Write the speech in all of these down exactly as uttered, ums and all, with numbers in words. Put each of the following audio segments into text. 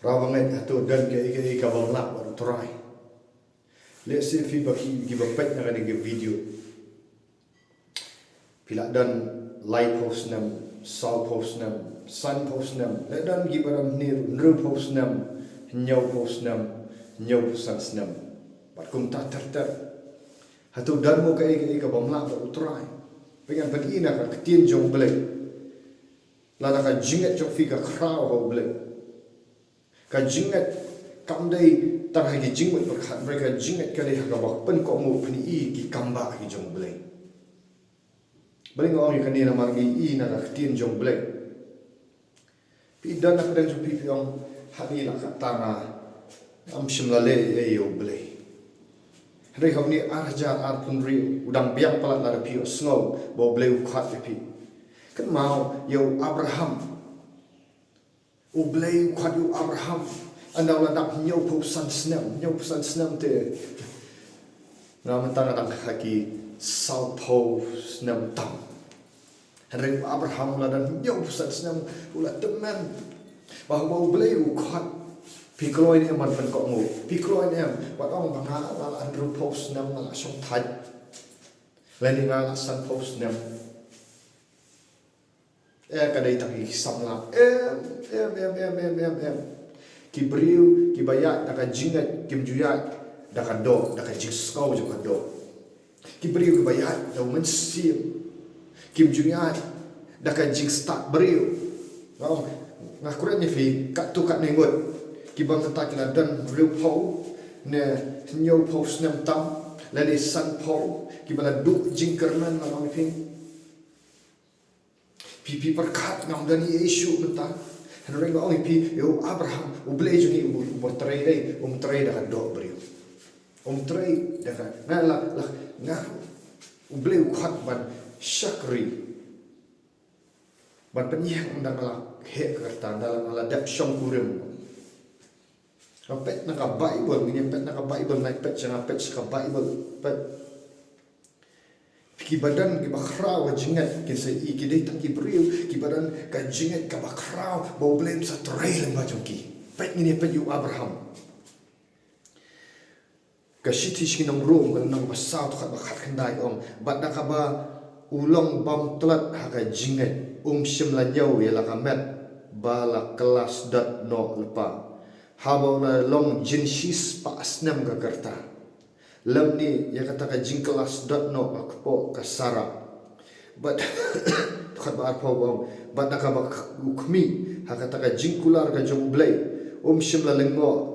Para bangeit, hato don kaei kaei kaba ym lah bad U Trai? Lehse phi ba ki, kiba peit na kane ka video, phi la don laiphew snem, sawphew snem, sanphew snem, la don kiba don hynriew, hynriewphew snem, hynñiewphew snem, hynñiewphew san snem, bad kumta ter ter. Hato don mo kaei kaei kaba ym lah bad U Trai? Pynban peit na ka ktien jong U Blei. Lada ka jingngeit jong phi ka khraw ha U Blei, ka jingngeit kam dei tang ha ki jingmut pyrkhat, hynrei ka jingngeit ka dei ha kaba pynkohnguh, phin ïohi ki kambah ki jong U Blei. Balei nga ong ïa kane? Namar ngi ïohi na ka ktien jong U Blei. Phi don na pdeng jong phi, phi ong, "Hangne la katta nga, ngam shym la leh ei ei ïa U Blei." Hynrei ha une u ar hajar arphew hynriew u dang biang palat lada phi ïohsngew ba U Blei u khot ïa phi. Kynmaw ïa u Abraham. U Blei u khot ïa u Abraham ynda u la dap hynñiewphew san snem, hynñiewphew san snem te. Nga mynta nga dang ha ki sawphew snem tam. Hynrei u Abraham u la don hynñiewphew san snem, u la tymmen ba haba U Blei u khot, phi kloi ne em ban pynkohnguh? Phi kloi ne em ban ong ba nga la hynriewphew snem nga la shongthait, lane nga la sanphew snem? Eh, ka dei tang ïa ki samla. Em, em, em, em, em, em, em. Ki briew kiba ïaid da ka jingngeit, kim ju ïaid da ka doh, da ka jingsngew jong ka doh. Ki briew kiba ïaid da U Mynsiem, kim ju ïaid da ka jingstad briew. Nga ong, nga kren ïa phi katto katne ngut kiba mynta ki la don hynriewphew ne hynñiewphew snem tam, lane sanphew, kiba la duh jingkyrmen, nga ong ïa phi. Phi, phi pyrkhat ngam don ei ei shuh mynta. Hynrei nga ong ïa phi, ïa u Abraham, U Blei jong ngi u, uba trei dei, um trei da ka doh briew. Um trei da ka, nga la, la, nga, U Blei u khot ban shakri, ban pynïeng ynda nga la heh ka rta, ynda nga la dep shongkurim. Nga peit na ka Baibl, ngin ïa peit na ka Baibl, nga peit sha, nga peit sha ka Baibl, peit. Kiba don kiba khraw ka jingngeit, kin sa ïohi ki dei tang ki briew kiba don ka jingngeit kaba khraw ba U Blei un sa trei lyngba jong ki. Peit, ngin ïa peit ïa u Abraham. Ka shithi sha ki nong Rom, ka lynnong ba saw, dkhot ba khatkhyndai ong, bad da kaba u long bym tlot ha ka jingngeit, um shym la ñiew ïa la ka met ba la kylla sdot noh lypa, haba u la long jin shispah snem ka rta. Lymne ïa kata ka jingkylla sdot noh ka kpoh ka Sara. Bad, dkhot ba arphew ong, bad da kaba u khmih ha kata ka jingkular ka jong U Blei, um shym la lyngngoh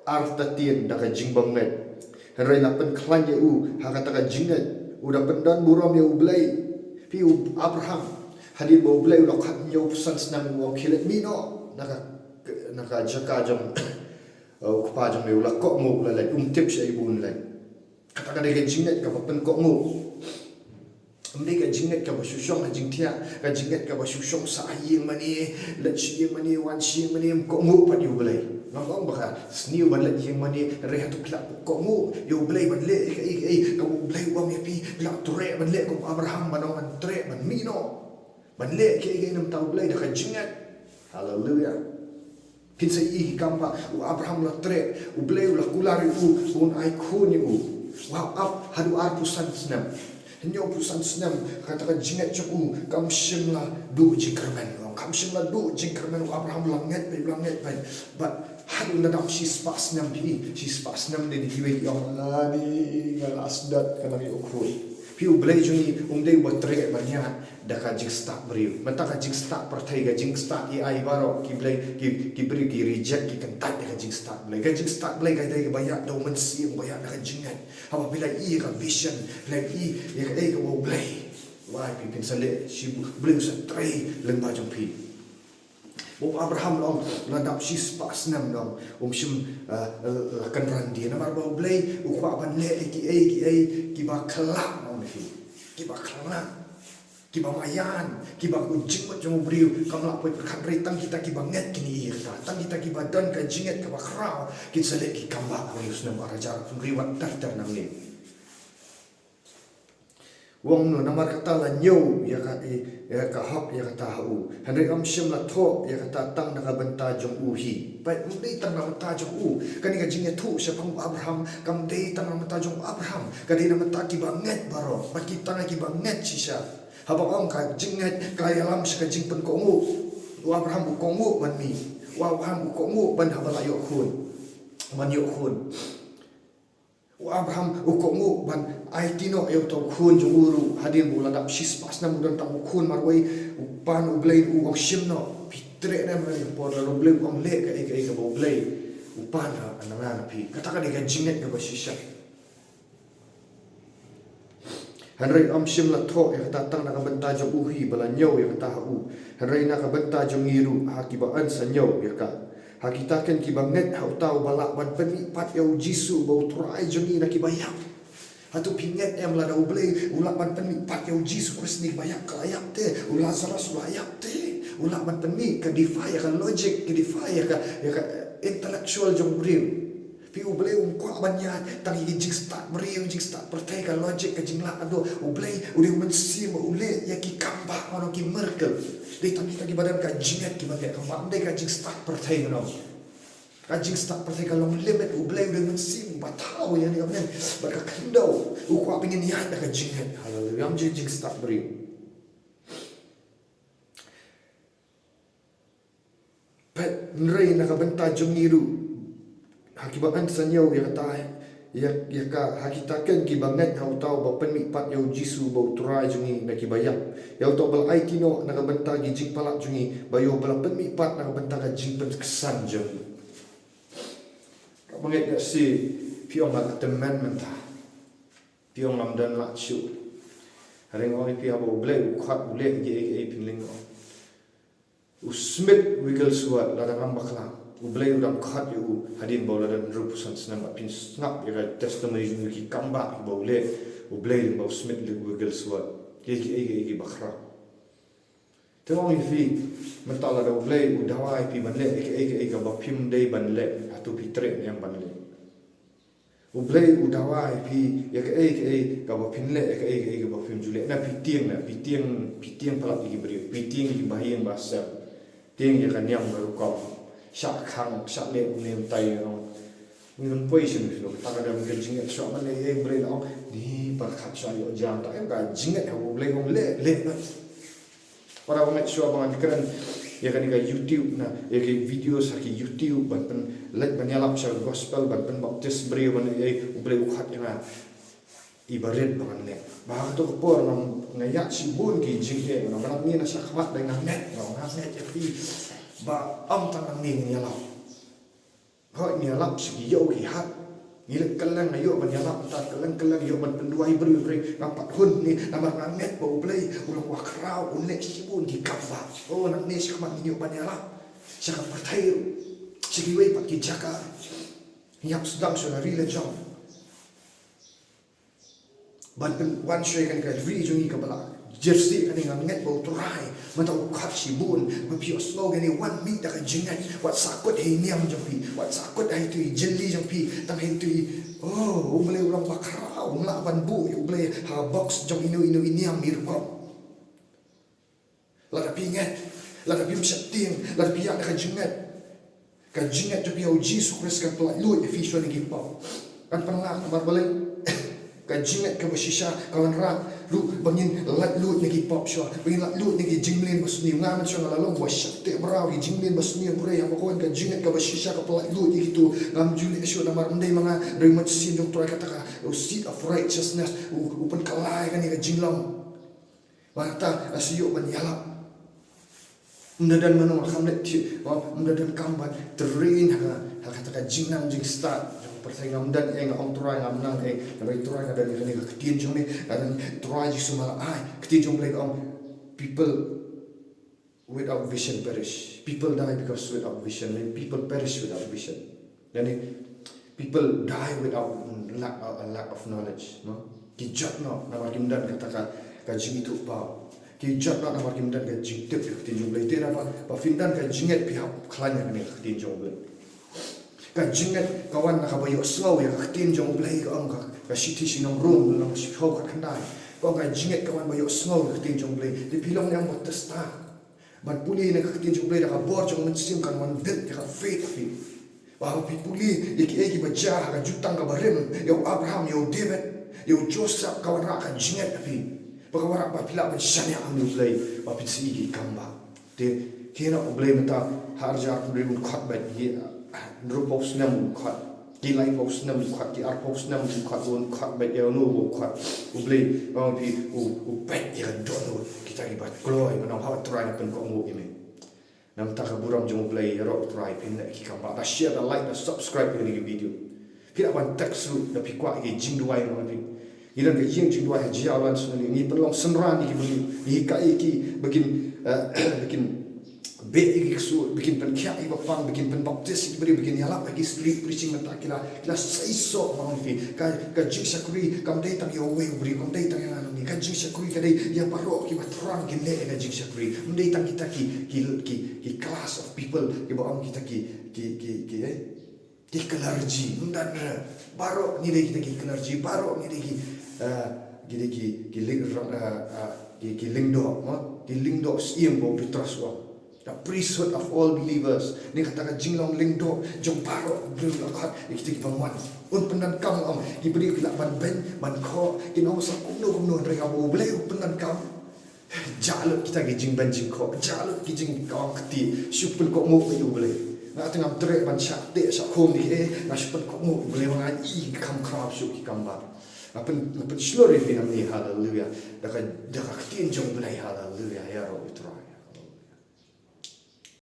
artatien da ka jingbymngeit, hynrei la pynkhlaiñ ïa u ha kata ka jingngeit, u da pyndonburom ïa U Blei. Phi, u Abraham, hadien ba U Blei u la khot, hynñiewphew san snem, u ong, khie leit mih noh na ka, na ka jaka jong, eh, u kpa jong me. U la kohnguh, u la leit, um tip sha ei ba un leit. Kata ka dei ka jingngeit kaba pynkohnguh. Ym dei ka jingngeit kaba shu shong ha jingthiah, ka jingngeit kaba shu shong sah ha ïing mane, leit sha ïing mane, wan sha ïing mane, ym kohnguh pat ïa U Blei. Ngam ong ba ka sniew ban leit ïing mane, hynrei hato phi la kohnguh ïa U Blei ban leh kaei kaei kaba U Blei u ong ïa phi? Phi la treh ban leh kum Abraham, ban ong, ban treh ban mih noh, ban leh kaei kaei na bynta U Blei da ka jingngeit? Haleluia. Phin sa ïohi ki kam ba u Abraham u la treh, U Blei u la kular ïa u ba un ai khun ïa u. U hap ap haduh arphew san snem. Hynñiewphew san snem, kata ka jingngeit jong u kam shym la duh jingkyrmen. Kam shym la duh jingkyrmen, u Abraham u la ngeit beit, u la ngeit beit. Bad haduh la dap shispah snem, phi, shispah snem, dei kiwei ki ong, "Ah, ni nga la sdot, ka nang ïoh khun." Phi, U Blei jong ngi um dei uba treh ban ïaid da ka jingstad briew. Mynta ka jingstad pyrthei, ka jingstad A I baroh, ki Blei, ki, ki briew ki reject, ki kyntait da ka jingstad Blei. Ka jingstad Blei ka dei kaba ïaid da U Mynsiem, ba ïaid da ka jingngeit. Haba phi la ïohi ïa ka vision, phi la ïohi ïa kaei kaba U Blei u ai, phi, phin sa leh, shi, U Blei un sa trei lyngba jong phi. Ba u Abraham, u ong, la dap shispah snem, u ong, um shym, eh, la kynran de, namar ba U Blei u kwah ban leh ïa kiei kiei kiba khlak, u ong, phi, kiba khlak, kiba maïan, kiba, ka jingmut jong u briew kam lah poi pyrkhat, hynrei tang kita kiba ngeit kin ïohi ïa kata. Tang kita kiba don ka jingngeit kaba khraw kin sa leh ki kambah. Hynriew snem, ar hajar hynriew, wat ter ter nangne. U ong kumno, namar kata la ñiew ïa ka, ïa ka hok ïa kata ha u. Hynrei ym shym la thoh ïa kata tang na ka bynta jong u hi. Peit, ym dei tang na ka bynta jong u. Kane ka jingïathuh shaphang u Abraham kam dei tang na ka bynta jong u Abraham. Ka dei na ka bynta kiba ngeit baroh. Bad ki tang kiba ngeit shisha. Haba ong ka jingngeit ka ïalam sha ka jingpynkohnguh. U Abraham u kohnguh ban mih. U Abraham u kohnguh ban haba la ïoh khun. Ban ïoh khun. U Abraham u kohnguh ban aiti noh ïa uta u khun jong u ruh hadien ba u la dap shispah snem, u don tang u khun marwei. U pan U Blei, u ong shim noh. Phi treh ne em? Por la U Blei u ong leh kaei kaei kaba U Blei u pan ha na nga na phi. Kata ka dei ka jingngeit kaba shisha. Hynrei ym shym la thoh ïa kata tang na ka bynta jong u hi ba la ñiew ïa kata ha u. Hynrei na ka bynta jong ngi ruh ha kiba yn sa ñiew ïa ka. Ha kita ken kiba ngeit ha uta uba lah ban pynmihpat ïa U Jisu uba U Trai jong ngi na kiba ïap. Hato phi ngeit em lada U Blei u lah ban pynmihpat ïa U Jisu Khrist na kiba ïap, ka la ïap te? U Lazarus u la ïap te? U lah ban pynmih, ka defy ïa ka logic, ka defy ïa ka, ïa ka intellectual jong u briew. Phi, U Blei um kwah ban ïaid tang ïa ki jingstad briew, jingstad pyrthei, ka logic, ka jinglah adoh. U Blei u dei u mynsiem ba u leh ïa ki kam ba, mano, ki miracle. Dei tang kita kiba don ka jingngeit kiba leh, kam ba dei ka jingstad pyrthei, mano. Ka jingstad pyrthei ka long limit. U Blei u dei u mynsiem ba thaw ïa kane ka bneng bad ka khyndew. U kwah ba ngin ïaid da ka jingngeit. Haleluia. Ym jingstad briew. Peit, hynrei na ka bynta jong ngi ruh ha kiba yn sa ñiew ïa kata, ïa, ïa ka, ha kita ken kiba ngeit ha uta uba pynmihpat ïa U Jisu uba U Trai jong ngi na kiba ïap, ïa uta uba la aiti noh na ka bynta ki jingpalat jong ngi, ba ïoh ba la pynmihpat na ka bynta ka jingpynksan jong ngi. Kaba ngeit nga shisha, phi ong nga tymmen mynta. Phi ong ngam don lad shuh. Hynrei nga ong ïa phi, haba U Blei u khot, u leh kiei kiei, phin lyngngoh. U Smith Wigglesworth, lada ngam bakla, U Blei u dang khot ïa u hadien ba u la don hynriewphew san snem. Phin sngap ïa ka testimony jong u, ki kam ba kiba u leh U Blei lyngba u Smith Wigglesworth. Kiei kiei kiba khraw. Te nga ong ïa phi, mynta lada U Blei u dawa ïa phi ban leh ïa kaei kaei kaba phim dei ban leh, hato phi treh ne em ban leh? U Blei u dawa ïa phi ïa kaei kaei kaba phin leh, ïa kaei kaei kaba phim ju leh. Na phi tieng, na phi tieng, phi tieng palat ïa ki briew, phi tieng ïa ki bahaïing bahasem, tieng ïa ka niam ka rukom, shah khang, shah leh une utai, you know. Ngi nang poi shen shen, kata ka dei ka jingngeit shuwa ban leh ïa U Blei, la ong, ni pyrkhat shuwa, ïoh jam, ta em ka jingngeit ha U Blei, ong leh, leh noh. Para bangeit, shuwa ba ngan kren ïa kane ka YouTube, na ïa ki videos ha ki YouTube ban pynleit ban ïalap sha gospel, ban pynbaptis briew, ban ïa, U Blei u khot ïa nga. I barit ba ngan leh. Ba ha kato ka por nga, nga ïaid shibun ki jingeh, nga, nga nangne na shakhmat, ba nga ngeit, nga, nga ngeit ïa phi ba ym tang nangne ngin ïalap. Hooid, ngi ïalap sha ki ïew ki hat. Ngi leit kylleng, nga ïoh ban ïalap, mynta kylleng kylleng ïoh ban pynduwai briew, hynrei ngam pat hun ne, namar nga ngeit ba U Blei u long uba khraw, un leh shibun ki kam ba. Oh, nangne shakhmat ngin ïoh ban ïalap sha ka pyrthei ruh, sha kiwei pat ki jaka. Ngi hap sdang sha la ri la jong ban pynwan shuwa ïa kane ka ri jong ngi kaba la jyrsieh. Kane nga ngeit ba U Trai mynta u khot shibun. Ba phi ïohsngew kane, wan mih da ka jingngeit. Wat sahkut ha i niam jong phi, wat sahkut ha itu i jylli jong phi, tang ha itu i, oh, U Blei u long ba khraw, um lah ban buh ïa U Blei ha box jong ino ino i niam i rukom. Lada phi ngeit, lada phim sheptieng, lada phi ïaid da ka jingngeit, ka jingngeit jong phi ha U Jisu Khrist kan pyllait luid ïa phi shuwa na ki pop. Kan pynlah, namar balei? Ka jingngeit kaba shisha ka wanrah ruh ba ngin lait luid na ki pop shuwa, ba ngin lait luid na ki jingmlien basniew. Nga mynshuwa nga la long ba sheptieng mraw ki jingmlien basniew, hynrei haba ka wan ka jingngeit kaba shisha ka pyllait luid ïa kito. Ngam ju leh shuh namar ym dei ma nga, hynrei u Mynsiem jong U Trai, kata ka, u seed of righteousness, u, u pynkylla ïa kane ka jinglong. Ba kata nga shu ïoh ban ïalap. Ym da don mano, nga kham leh thiah, ym da don kam ban trei ha, ha kata ka jingnang jingstad jong ka pyrthei. Ngam don ei, nga ong Trai ngam nang ei, namar Trai nga don ïa kane ka ktien jong me, nga don, Trai Jisu ma la ai, ktien jong U Blei ka ong, people without vision perish. People die because without vision, and people perish without vision. Yani, people die without, mm, lack, uh, a lack of knowledge, no? Ki jot noh namar kim don kata ka, ka jingithuhpaw. Ki jot noh namar kim don ka jingtip ïa ka ktien jong U Blei. Te naba, ba phin don ka jingngeit phi hap khlaiñ ïa kane ka ktien jong U Blei. Ka jingngeit ka wan na kaba ïohsngew ïa ka ktien jong U Blei, ka ong ka, ka shithi sha ki nong Rom, lynnong shiphew, khatkhyndai. Ka ong ka jingngeit ka wan ba ïohsngew ïa ka ktien jong U Blei. Te phi long ne em ba test ban pule na ka ktien jong U Blei, da ka bor jong U Mynsiem kan wan build ïa ka faith phi. Ba haba phi pule ïa kiei kiei kiba jia ha ka jutang kaba rim, ïa u Abraham, ïa u David, ïa u Joseph, ka wanrah ka jingngeit ha phi. Ba ka wanrah ba phi lah ban shaniah ha U Blei, ba phin sa ïoh ki kam ba. Te kane U Blei mynta ha ar hajar arphew hynriew un khot beit, ki, ah, hynriewphew snem un khot, ki laiphew snem un khot, ki arphew snem un khot, un khot beit, ïa uno u khot. U Blei, ong phi, u, u peit ïa ka dohnud kita kiba kloi, ba nang ha U Trai, na pynkohnguh ïa me. Namar kata ka burom jong U Blei, ïaroh U Trai, phin leh ki kam ba. Da share, da like, da subscribe ïa kane ka video. Phi lah ban text ruh, da phi kwah ki jingduwai na phi. Ngi don ka ïing jingduwai ha Jowai, Snowy. Ngi pynlong synran ïa ki briew. Ngi hikai ïa ki ba kin, eh, ba kin beh ïa ki ksuid, ba kin pynkhiah ïa ki bapang, ba kin pynbaptis ïa ki briew, ba kin ïalap ha ki street preaching, mynta ki la, ki la seisoh, ma ong phi. Ka, ka jingshakri kam dei tang ïa uwei u briew, kam dei tang ïa nga, ong phi. Ka jingshakri ka dei ïa baroh kiba thrang kin leh ïa ka jingshakri. Ym dei tang kita ki, ki, ki, ki class of people kiba ong kita ki, ki, ki, ki, eh? Ki clergy, ym dei re. Baroh ngi dei kita ki clergy, baroh ngi dei ki, eh, ki dei ki, ki ling, eh, eh, ki, ki lyngdoh, ma? Ki lyngdoh Syiem, ba u Petros u ong. The priesthood of all believers. Ni kata ka jinglong lyngdoh jong baroh briew la khot, ïa kita kiba mon. Un pyndonkam, ong, ki briew ki lah ban beiñ, ban khoh, kin ong sa kumno kumno, hynrei haba U Blei u pyndonkam, jah lut kita ki jingbeiñ jingkhoh, jah lut ki jingkawang kti, shu pynkohnguh ïa U Blei. Nga te ngam treh ban shah teh shah khum ne kiei, nga shu pynkohnguh ïa U Blei, ba nga i kam khraw shuh ki kam bha. Nga pyn, nga pynshlur ïa phi nangne, haleluya. Da ka, da ka ktien jong U Blei, haleluya, ïaroh U Trai.